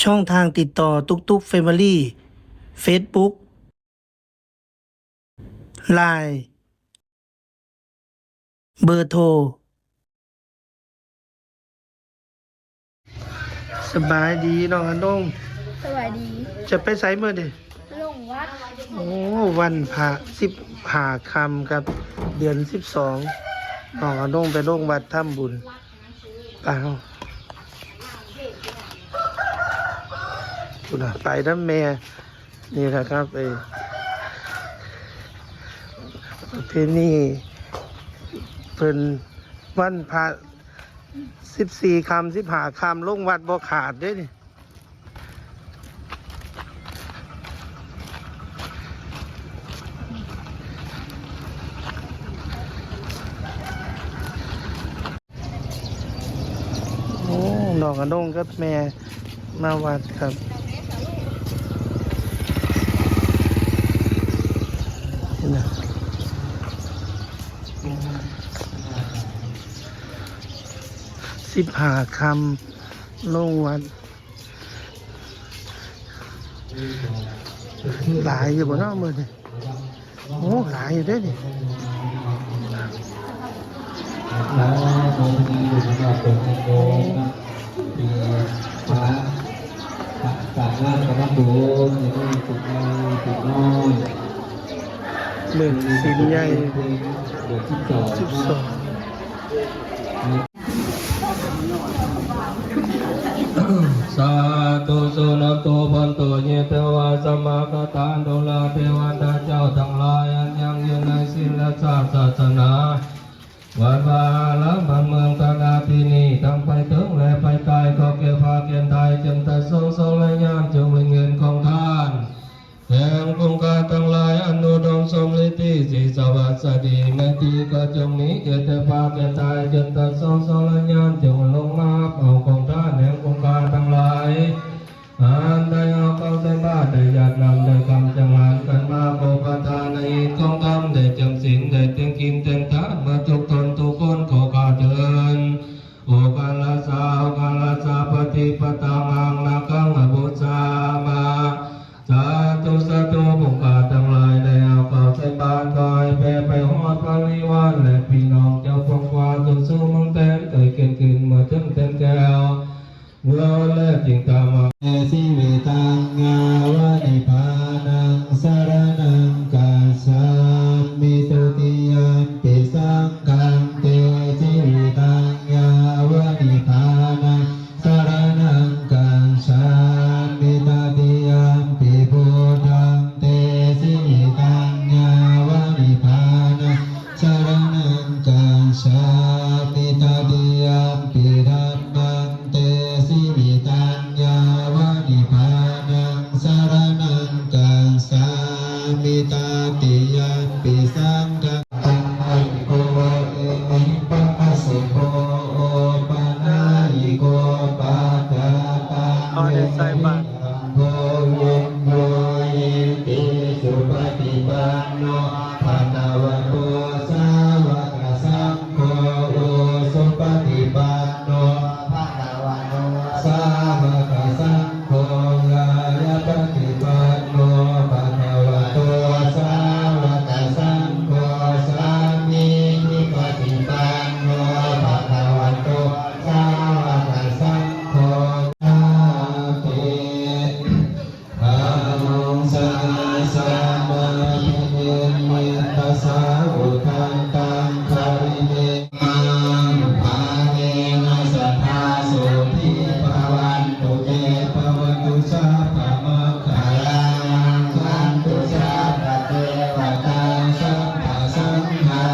ຊ່ອງທາງຕິດຕໍ່ຕຸກຕຸກແຟມິລີ ເຟສບຸກ ລາຍ ເບີໂທ. ສະບາຍດີນ້ອງອານົງ. ສະບາຍດີ. ຈະໄປໃສມື້ນີ້? ລົງວັດ. ໂອ້ ວັນພະສິບຫ້າຄ່ຳກັບເດືອນສິບສອງ ນ້ອງອານົງໄປລົງວັດທຳບຸນ. ໄປເຮົາ ພຸ້ນນະ ໄປນຳແມ່. ນີ້ລະຄັບ ໄອ້ປະເພນີເພິ່ນ ວັນພະສິບສີ່ຄ່ຳ ສິບຫ້າຄ່ຳ ລົງວັດບໍ່ຂາດເດ້ນີ້. ໂອ້ ນ້ອງອານົງກັບແມ່ມາວັດຄັບ ເຫັນນະ ສິບຫ້າຄ່ຳ ລົງວັດ. ຫຼາຍຢູ່ບໍ່ເນາະມື້ນີ້? ໂອ້ ຫຼາຍຢູ່ເດ້ນີ້. ມື້ສິນໃຫຍ່ ສິບສອງ. ສາທຸ ສຸນັນໂຕ ພັນໂຕ ເຍ ເທວາ ສະມາກະຕາ ດູລາເທວະດາເຈົ້າທັງຫຼາຍ ອັນຍັງຢູ່ໃນສິນລະຊາດສາສະໜາ ວັດວາອາລາມບ້ານເມືອງຕະນາທີ່ນີ້ ທັງໄຟເທິງ ແລະ ໄຟໃຕ້ ຂໍແກ່ພາກແກ່ນໄທ ຈົ່ງທັດສອງສອງລະຍານ ຈົ່ງເປັນເງິນຂອງທ່ານ ແຫ່ງຄົງຄາທັງຫຼາຍ ອັນອຸດົມສົມລິດທິ ສີສະຫວັດສະດີ ແມ່ນທີ່ກໍຈົ່ງມີ ແກ່ແຕ່ພາກແກ່ນໄທ ຈົ່ງທັດສອງສອງລະຍານ ຈົ່ງລົງມາຮັບເອົາຂອງທ່ານ ແຫ່ງຄົງຄາທັງຫຼາຍ ອັນໄດ້ເອົາເຂົ້າໃສ່ບາດ ໄດ້ຢາດນ້ຳ ໄດ້ກຳຈັງຫັນກັນມາ ຂໍປະທານໃຫ້ຂອງທຳ ໄດ້ຈຳສິນ ໄດ້ແຕ່ງກິນແຕ່ງທານ ເໝິດທຸກຕົນທຸກຄົນ ຂໍຂ້າເທີນ. ໂອຄາລະສາ ໂອຄາລະສາ ປະຕິປະຕັງ ອັງນາຄັງ ອະບູຊາມະ ສາທຸ ສາທຸ ຜູ້ຂ້າທັງຫຼາຍ ໄດ້ເອົາເຂົ້າໃສ່ບາດ ຂໍໃຫ້ແຜ່ໄປຮອດພະລິວານ ແລະ ພີ່ນ້ອງເຈົ້າພວກຂ້າ ສູ່ສູ່ເມືອງແຕນ ເກີດຂຶ້ນຂຶ້ນ ເມື່ອເຖິງແຕນແກ້ວ ເມື່ອແລກຈິງຕາມມາ ເອ ຊີວິຕັງ ຍາວະ ນິບພານັງ ສະລະນັງ ກັດສາມິ ທຸຕິຍຳປິ ສັງຄັງ ເຕ ຊີວິຕັງ ຍາວະ ນິບພານັງ ສະລະນັງ ກັດສາມິ ຕະຕິຍຳປິ ພຸດທັງ ເຕ ຊີວິຕັງ ຍາວະ ນິບພານັງ ສະລະນັງ ກັດສາມິ ຕະຕິຍຳປິ ທຳມັງ ເຕ ຊີວິຕັງ ຍາວະ ນິບພານັງ ສະລະນັງ ກັດສາມິ ຕະຕິຍຳປິ ສັງຄັງ ປະນາຍິໂກ ເອຫິປັກຂະສິໂກ ໂອປະນາຍິໂກ ປັດຖະປາ ເອ ເດ ເອ ເດ ໂພ ວິນໂຍ ເອ ເຕ ສຸປະຕິປັນໂນ ພະຄະວະໂຕ ສາວະກະສັງໂຄ ອຸຊຸປະຕິປັນໂນ ພະຄະວະໂຕ ສາວະກະສັງໂຄ ຍາຍາປະຕິປັນໂນ ພະຄະວະໂຕ ສາວະກະສັງໂຄ ສາມີທິປະຕິປັນໂນ ພະຄະວະໂຕ ສາວະກະສັງໂຄ ສາຕິ ທຳມັງ ສະນາສາມາພິນິມມິດຕະສາວຸທັນຕັງ ຄະລິເມ ມັງ ພາເວນະ ສະທາ ໂສທີ ພະວັນຕຸ ເຕ ພະວັນຕຸ ສັບພະມັງຄະລັງ ຮັກຂັນຕຸ ສັບພະເທວະຕາ ສັບພະສັງຄາ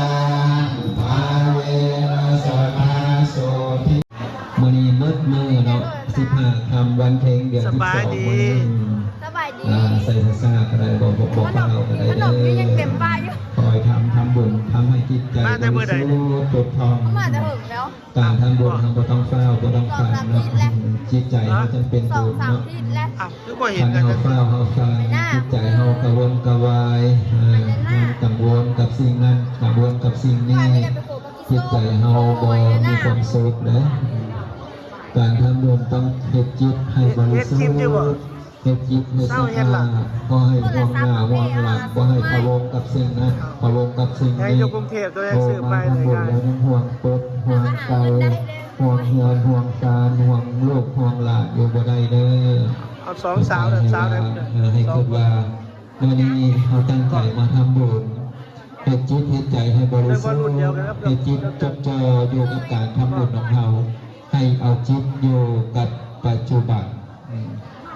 ພາເວນະ ສະທາ ໂສທີ ມື້ນີ້ໝົດມື້ເນາະ ສິບຫ້າຄ່ຳ ວັນເພັງ ເດືອນສິບສອງ ມື້ນີ້ ສະບາຍດີ ອ່າ ໃສ່ຊ້າໆກໍໄດ້ ບໍ່ ບໍ່ ບໍ່ຟ້າວກໍໄດ້ເດີ ຂອງກິນຂະໜົມຢູ່ ຍັງເຕັມປ້າຢູ່ ຄອຍທຳ ທຳບຸນ ທຳໃຫ້ຈິດໃຈ ມາແຕ່ມື້ໃດ ບໍລິສຸດ ປົດຜ່ອງ ເອົາມາແຕ່ເຫິງແລ້ວ ການທຳບຸນເຮົາບໍ່ຕ້ອງຟ້າວ ບໍ່ຕ້ອງຟັ່ນເນາະ ສອງສາມທິດແລ້ວ ຈິດໃຈເຮົາຈັ່ງເປັນບຸນເນາະ ສອງສາມທິດແລ້ວ ອ້າວ ຄືບໍ່ເຫັນກັນ ຄັນເຮົາຟ້າວເຮົາຟັ່ນ ໄປນະ ຈິດໃຈເຮົາກະວົນກະວາຍ ອ່າ ໄປນະ ກັງວົນກັບສິ່ງນັ້ນ ກັງວົນກັບສິ່ງນີ້ ໄປນະ ໄປໂຄ ຊິດໃຈເຮົາບໍ່ມີຄວາມສຸກເດ້. ການທຳບຸນຕ້ອງເຮັດຈິດໃຫ້ບໍລິສຸດ, ເຮັດຈິດໃຫ້ສະອາດ, ບໍ່ໃຫ້ຫ່ວງໜ້າຫ່ວງຫຼັງ, ບໍ່ໃຫ້ພະວົງກັບສິ່ງນັ້ນ ພະວົງກັບສິ່ງນີ້. ຢູ່ກຸງເທບໂຕຍັງຊື້ໄປໄດ້ງ່າຍ. ໂອ້ ມາທຳບຸນແລ້ວຍັງຫ່ວງກົບຫ່ວງໄກ່, ຫ່ວງເຮືອນຫ່ວງຊານ, ຫ່ວງລູກຫ່ວງຫຼານຢູ່ບໍ່ໄດ້ເດີ. ເອົາສອງສາວເດີ ສາວໃດ ເອີ ໃຫ້ຄິດວ່າ ມື້ນີ້ເຮົາຕັ້ງໃຈມາທຳບຸນ, ເຮັດຈິດເຮັດໃຈໃຫ້ບໍລິສຸດ, ເຮັດຈິດຈົດຈ່ອຍຢູ່ກັບການທຳບຸນຂອງເຮົາ, ໃຫ້ເອົາຈິດຢູ່ກັບປັດຈຸບັນ.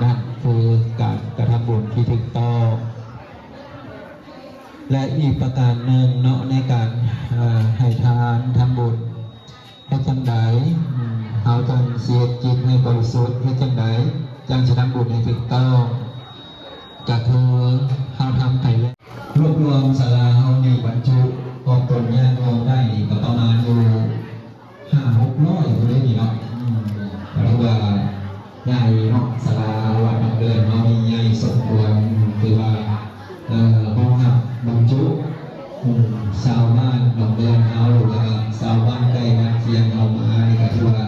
ນັ້ນຄືການກະທຳບຸນທີ່ຖືກຕ້ອງ. ແລະ ອີກປະການໜຶ່ງເນາະ ໃນການ ເອີ ໃຫ້ທານທຳບຸນ ເຮັດຈັ່ງໃດ ເຮົາຈັ່ງຊິເຮັດຈິດໃຫ້ບໍລິສຸດ? ເຮັດຈັ່ງໃດຈັ່ງຊິທຳບຸນໃຫ້ຖືກຕ້ອງ? ກະຄືເຮົາທຳໄປແລ້ວ. ລວບລວມສາລາເຮົານີ້ບັນຈຸອອກຕົນຍາດໂຍມໄດ້ນີ້ກະປະມານຢູ່ຫ້າຫົກຮ້ອຍພຸ້ນເດ້ນີ້ເນາະ. ກະຖືວ່າ ໃຫຍ່ເນາະ, ສາລາວັດໜອງເດີນເຮົານີ້ໃຫຍ່ສົມຄວນ, ຖືວ່າ ເອີ ຮອງຮັບບັນຈຸ ອືມ ຊາວບ້ານໜອງເດີນເຮົາ ຫຼືວ່າຊາວບ້ານໃກ້ບ້ານຄຽງເຮົາມານີ້ກະຖືວ່າ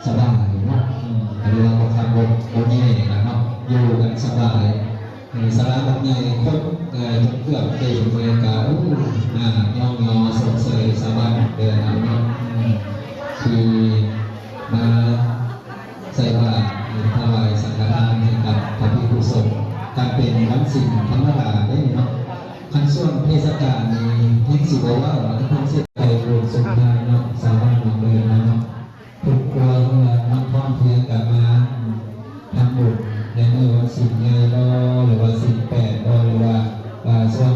ສະບາຍເນາະ, ອືມ ກະຖືວ່າບໍ່ຄັກບໍ່ ບໍ່ແຍ່ກັນເນາະ, ຢູ່ກັນສະບາຍ. ເອີ ສາລາບັກໃຫຍ່ຄົບ ເອີ ຈົນເກືອບເຕັມເລີຍກະ ໂອ້ ໜ້າຍ້ອງຍໍຊົມເຊີຍຊາວບ້ານໜອງເດີນເຮົາເນາະ, ອືມ ທີ່ມາ ໃສ່ບາດຖວາຍສັງຄະທານໃຫ້ກັບພະພິກຂຸສົງ, ການເປັນວັນສິນທຳມະດາເດ້ເນາະ. ຄັນຊ່ວງເທດສະການນີ້ແຮງຊິບໍ່ເວົ້າເນາະ, ເພິ່ນເສດໄປບຸນສົງການເນາະ, ຊາວບ້ານໜອງເດີນເຮົາເນາະ, ທຸກຄົວເຮືອນເນາະ ພ້ອມພຽງກັນມາທຳບຸນໃນມື້ວັນສິນໃຫຍ່ບໍ ຫຼືວ່າສິນແປດບໍ ຫຼືວ່າ ອ່າ ຊ່ວງ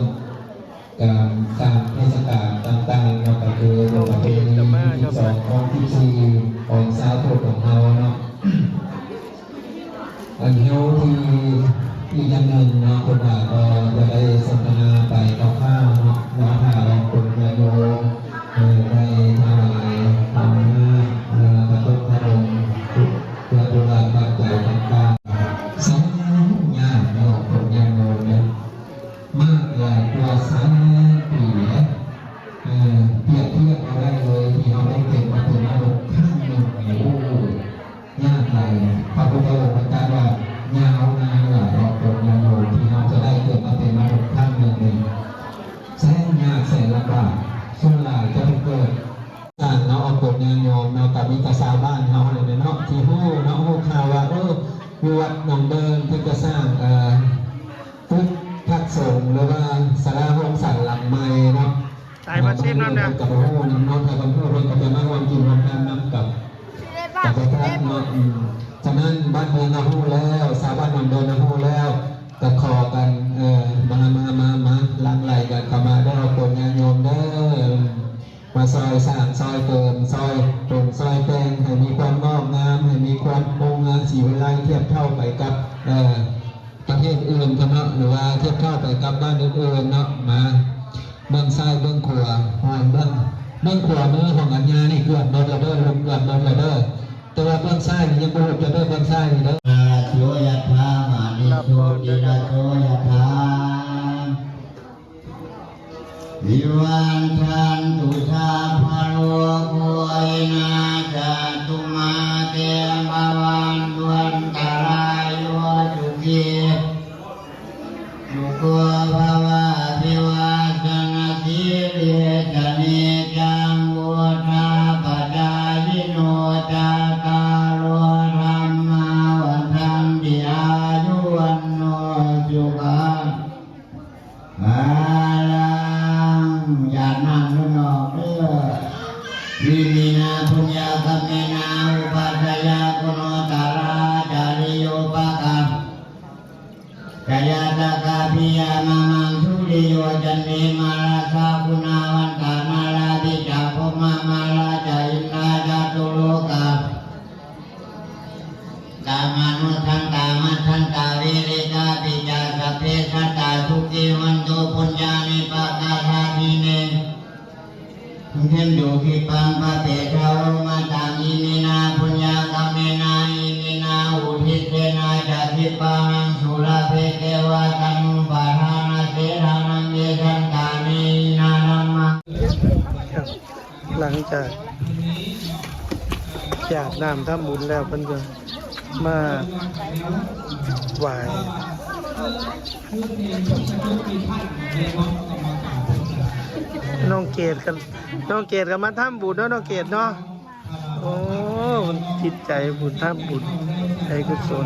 ການຕາມເທດສະການຕ່າງໆເນາະ, ກະຄືບຸນປະເພນີທີສິບສອງ ຂອງສິບສີ່ ຂອງຊາວພຸດຂອງເຮົາເນາະ. ອັນເຮົາທີ່ ອີກຢ່າງໜຶ່ງເນາະ ເພິ່ນວ່າກໍຈະໄດ້ສົນທະນາໄປຄ່າວໆເນາະ, ວ່າຖ້າອອກຕົນຍາດໂຍມ ເອີ ໄດ້ຖວາຍພາວະນາ ເອີ ກະຕົກຂະໜົມ ເພື່ອບຸນບາດປັດໄຈຕ່າງໆ. ສາທຸຍາດໂຍມ ຕົນຍາດໂຍມເດີ. ມາກຫຼາຍກວ່າແສນປີແລ້ວ. ເອີ ປຽບທຽບບໍ່ໄດ້ເລີຍ ທີ່ເຮົາໄດ້ເກີດມາເປັນມະນຸດຄັ້ງໜຶ່ງນີ້. ໂອ້ ຍາກຫຼາຍ. ພະພຸດທະອົງປະກາດວ່າ ຍາວນານຫຼາຍອອກຕົນຍາດໂຍມ ທີ່ເຮົາຈະໄດ້ເກີດມາເປັນມະນຸດຄັ້ງໜຶ່ງນີ້ ແສນຍາກແສນລຳບາກ. ສ່ວນຫຼາຍຈະໄປເກີດ ສ້າງເນາະ ອອກຕົນຍາດໂຍມເນາະ, ກະມີແຕ່ຊາວບ້ານເຮົານີ້ແຫຼະເນາະ ທີ່ຮູ້ເນາະ ຮູ້ຂ່າວວ່າ ເອີ ຢູ່ວັດໜອງເດີນເພິ່ນຈະສ້າງ ເອີ ຕຶກພັກສົງ ຫຼືວ່າສາລາໂຮມສັນຫຼັງໃໝ່ເນາະ. ສາຍມາຊີນນັ້ນນະ ເພິ່ນກະບໍ່ຮູ້ນຳເນາະ, ຖ້າເພິ່ນຮູ້ເພິ່ນກະຈະມາຮ່ວມກິນຮ່ວມທານນຳກັບ ກັບພະພັກເນາະ. ອືມ ສະນັ້ນບ້ານເມືອງເຮົາຮູ້ແລ້ວ, ຊາວບ້ານໜອງເດີນເຮົາຮູ້ແລ້ວ, ກະຂໍກັນ ເອີ ມາ ມາ ມາ ມາ ຫຼັ່ງໄຫຼກັນເຂົ້າມາເດີ ອອກຕົນຍາດໂຍມເດີ. ມາຊ່ອຍສ້າງ ຊ່ອຍເຕີມ ຊ່ອຍປຸງ ຊ່ອຍແຕ່ງ ໃຫ້ມີຄວາມງອກງາມ ໃຫ້ມີຄວາມໂຮງງາມສີວິໄລ ທຽບເທົ່າໄປກັບ ເອີ ປະເທດອື່ນເນາະ ຫຼືວ່າທຽບເທົ່າໄປກັບບ້ານອື່ນໆເນາະ. ມາເບິ່ງຊ້າຍເບິ່ງຂວາ ເບິ່ງ ເບິ່ງຂວາມືຂອງອັນຍານີ້ເກືອບໝົດແລ້ວເດີ ເກືອບໝົດແລ້ວເດີ, ແຕ່ວ່າເບື້ອງຊ້າຍນີ້ຍັງບໍ່ເບິດເດີ ເບື້ອງຊ້າຍນີ້ເດີ. ໂສ ຍະຖາ ມະນິ ໂຊ ຕິລະໂສ ຍະຖາ ວິວັດທັນຕຸ ສັບພະໂລໂຄ ວິນາສະຕຸ ມາ ເຕ ພະວັດຕຸ ອັນຕະລາໂຍ ສຸຂີ ສຸໂຂ ພະວະ ອະພິວາທະນະສີລິສະ ນິຈຈັງ ວຸດຖາປະຈາຍິໂນ ຈັດຕາໂລ ທຳມາ ວັດທັນຕິ ອາຍຸ ວັນໂນ ສຸຂັງ ພະລັງ. ຢາດນ້ຳເພິ່ນອອກເດີ. ອິເມນະ ປຸນຍະກຳເມນະ ອຸປັດຖະຍະ ກຸນາຕະລາ ຈາລິໂຍ ປະກາ ກາຍະ ຕະກະ ປິຍະ ມະມັງ ສຸລິໂຍ ຈັນເດ ມາລະ ຊາ ຄຸນາວັນຕາ ນາລາ ພິຈາ ພົມມະ ມາລາ ຈະ ອິນທາ ຈະຕຸໂລກາ ຕາມະນຸດສັນຕາ ມັດສັນຕາ ເວລິກາ ປິຈາ ສັບເພ ສັດຕາ ສຸຂີ ໂຫນຕຸ ປຸນຍານິ ປະກາສາ ທິເມ ເພັນຕຸ ທິບປັງ ປະເປທາ ໂອມະຕັງ ອິເມນະ ປຸນຍະກຳເມນະ ອິເມນະ ອຸທິດເທນະ ຈະ ທິບປານັງ ສຸລາເພ ເກວະຕານຸປາທານະ ເສທານັງ ເຢ ສັນຕາເນ ອິນນາທຳມັງ. ຫຼັງຈາກ ຢາດນ້ຳທຳບຸນແລ້ວ ເພິ່ນກໍມາໄຫວ້ ນ້ອງເກດກັນ ນ້ອງເກດກໍມາທຳບຸນເນາະ ນ້ອງເກດເນາະ. ໂອ້ ມັນຈິດໃຈບຸນ ທຳບຸນໃຫ້ກຸສົນ.